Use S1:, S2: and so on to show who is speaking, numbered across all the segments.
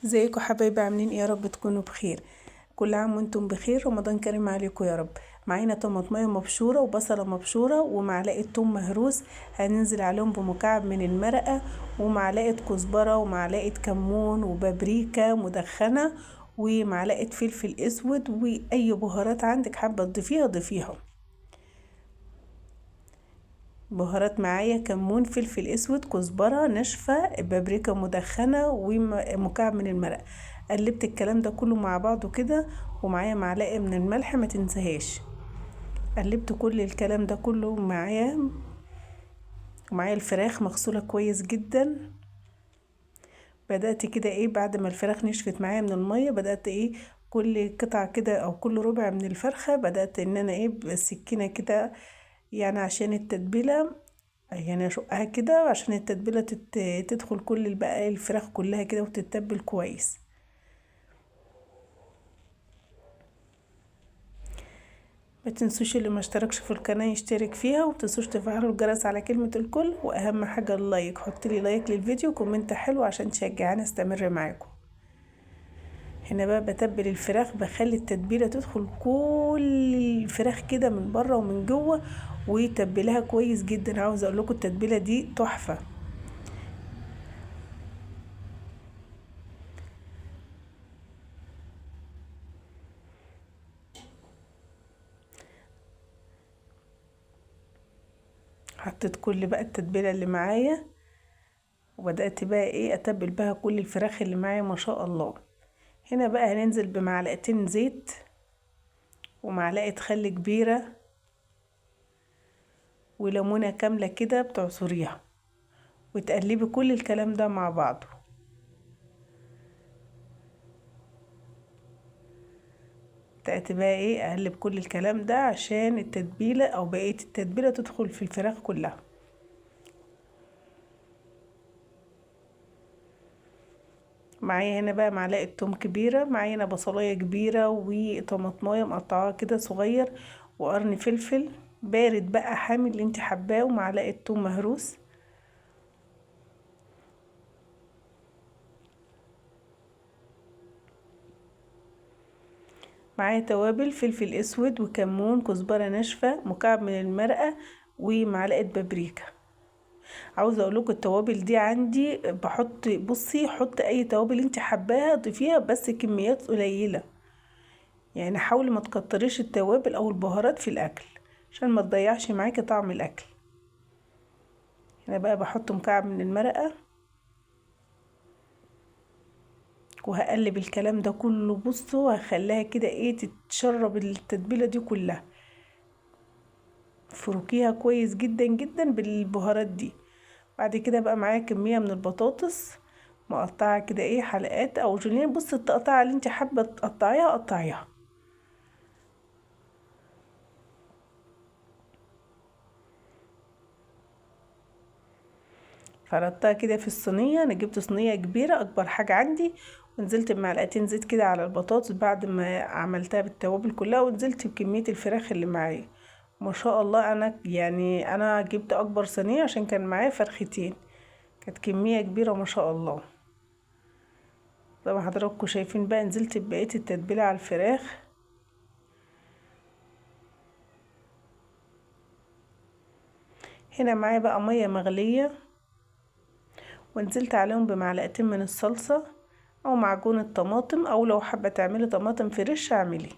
S1: ازيكم حبايبي؟ عاملين ايه؟ يا رب تكونوا بخير. كل عام وانتم بخير، رمضان كريم عليكم يا رب. معانا طماطميه مبشوره وبصله مبشوره ومعلقة توم مهروس، هننزل عليهم بمكعب من المرقه ومعلقة كزبره ومعلقة كمون وبابريكا مدخنه ومعلقة فلفل اسود، واي بهارات عندك حابة تضيفيها ضيفيها. بهارات معايا كمون، فلفل اسود، كزبره ناشفة، بابريكا مدخنه، ومكعب من المرقه. قلبت الكلام ده كله مع بعضه كده، ومعايا معلقه من الملح ما تنساهاش. قلبت كل الكلام ده كله معايا، ومعايا الفراخ مغسوله كويس جدا. بدات كده بعد ما الفراخ نشفت معايا من المية، بدات كل قطعه كده او كل ربع من الفرخه بدات ان انا بالسكينة كده، يعني عشان التتبيله، يعني اشقها كده عشان التتبيله تدخل كل البقايا الفراخ كلها كده وتتبل كويس. ما تنسوش اللي ما اشتركش في القناة يشترك فيها، وما تنسوش تفعلوا الجرس على كلمة الكل، واهم حاجة ال like. حط لي like للفيديو و comment حلو عشان تشجعني استمر معاكم. هنا بقى بتبل الفراخ، بخلي التتبيله تدخل كل الفراخ كده من بره ومن جوه، وتبلها كويس جدا. عاوزه اقول لكم التتبيله دي تحفة. حطيت كل بقى التتبيله اللي معايا، وبدات بقى اتبل بها كل الفراخ اللي معايا ما شاء الله. هنا بقى هننزل بمعلقتين زيت ومعلقة خل كبيرة وليمونه كاملة كده بتعصريها، وتقلبي كل الكلام ده مع بعضه. بدأت بقى اقلب كل الكلام ده عشان التتبيله او بقية التتبيله تدخل في الفراخ كلها. معايا هنا بقى معلقه توم كبيرة، معايا هنا بصلايه كبيرة وطماطمايه مقطعاها كده صغير، وقرن فلفل بارد بقى حامي اللي انت حباه، ومعلقة توم مهروس. معايا توابل، فلفل اسود وكمون، كزبره ناشفة، مكعب من المرقه، ومعلقة بابريكا. عاوزه اقول لكم التوابل دي عندي بحط، بصي حط اي توابل انت حباها ضيفيها، بس كميات قليله، يعني حاولي ما تكتريش التوابل او البهارات في الاكل عشان ما تضيعش معاكي طعم الاكل. هنا بقى بحط مكعب من المرقه وهقلب الكلام ده كله. بصوا هخليها كده تتشرب التتبيله دي كلها. فركيها كويس جدا جدا بالبهارات دي. بعد كده بقى معايا كمية من البطاطس مقطعه كده حلقات او جوليان. بصي التقطيعه اللي انت حابة تقطعيها قطعيها. فردتها كده في الصينية. انا جبت صينية كبيرة اكبر حاجة عندي، ونزلت بمعلقتين زيت كده على البطاطس بعد ما عملتها بالتوابل كلها، ونزلت بكمية الفراخ اللي معايا ما شاء الله. انا جبت اكبر صينية عشان كان معايا فرختين، كانت كمية كبيرة ما شاء الله. طبعا حضراتكم شايفين بقى نزلت ببقية التتبيله على الفراخ. هنا معايا بقى مية مغليه، ونزلت عليهم بمعلقتين من الصلصه او معجون الطماطم، او لو حابة تعملي طماطم فريش اعملي.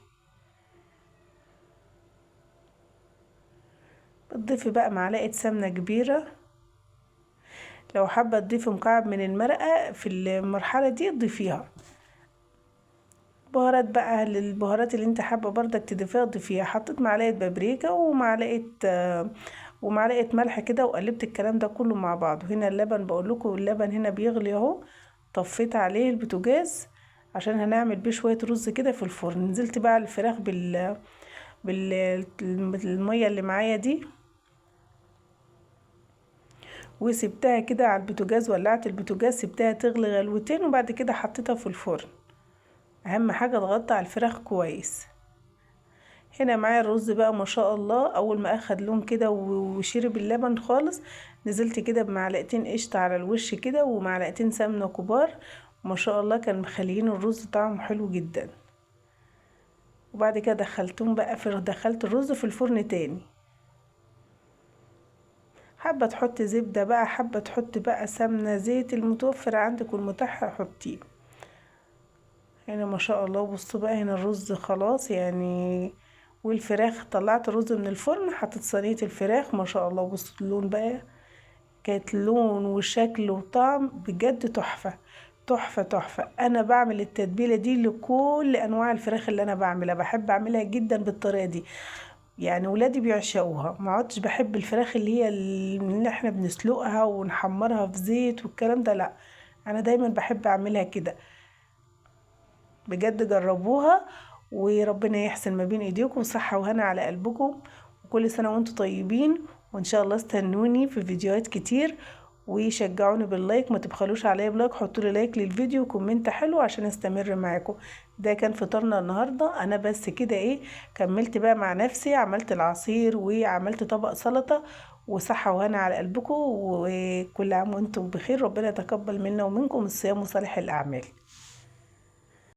S1: بتضيفي بقى معلقه سمنه كبيرة، لو حابة تضيفي مكعب من المرقه في المرحلة دي ضيفيها. بهارات بقى، للبهارات اللي انت حابة برضك تضيفيها ضيفيها. حطيت معلقه بابريكا ومعلقة ملح كده، وقلبت الكلام ده كله مع بعض. هنا اللبن، بقول لكم اللبن هنا بيغلي اهو، طفيت عليه البوتاجاز عشان هنعمل بيه شوية رز كده في الفرن. نزلت بقى على الفراخ بالمية اللي معايا دي، وسبتها كده على البوتاجاز، ولعت البوتاجاز سبتها تغلي غلوتين، وبعد كده حطيتها في الفرن. اهم حاجة تغطي على الفراخ كويس. هنا معايا الرز بقى ما شاء الله، اول ما اخد لون كده وشرب اللبن خالص، نزلت كده بمعلقتين قشطه على الوش كده، ومعلقتين سمنه كبار، ما شاء الله كان مخليين الرز طعمه حلو جدا. وبعد كده دخلتهم بقى في، دخلت الرز في الفرن تاني. حابة تحط زبدة بقى، حابة تحط بقى سمنة، زيت، المتوفر عندك والمتاح حطيه. هنا ما شاء الله بصوا بقى هنا الرز خلاص يعني، والفراخ طلعت الرز من الفرن، حطيت صينية الفراخ ما شاء الله. بصوا اللون بقى، كانت لون وشكل وطعم بجد تحفة تحفة تحفة. أنا بعمل التتبيلة دي لكل أنواع الفراخ اللي أنا بعملها، بحب أعملها جدا بالطريقة دي، يعني ولادي بيعشقوها. ما عدتش بحب الفراخ اللي هي اللي احنا بنسلقها ونحمرها في زيت والكلام ده، لا أنا دايما بحب أعملها كده. بجد جربوها، وربنا يحسن ما بين ايديكم، وصحة وهنا على قلبكم، وكل سنة وانتم طيبين. وان شاء الله استنوني في فيديوهات كتير، وشجعوني بال like، ما تبخلوش عليا ب like، حطوا لي like للفيديو و comment حلو عشان استمر معاكم. ده كان فطارنا النهارده. انا بس كده ايه كملت بقى مع نفسي، عملت العصير وعملت طبق سلطة. وصحة وهنا على قلبكم، وكل عام وانتم بخير، ربنا يتقبل منا ومنكم الصيام وصالح الاعمال.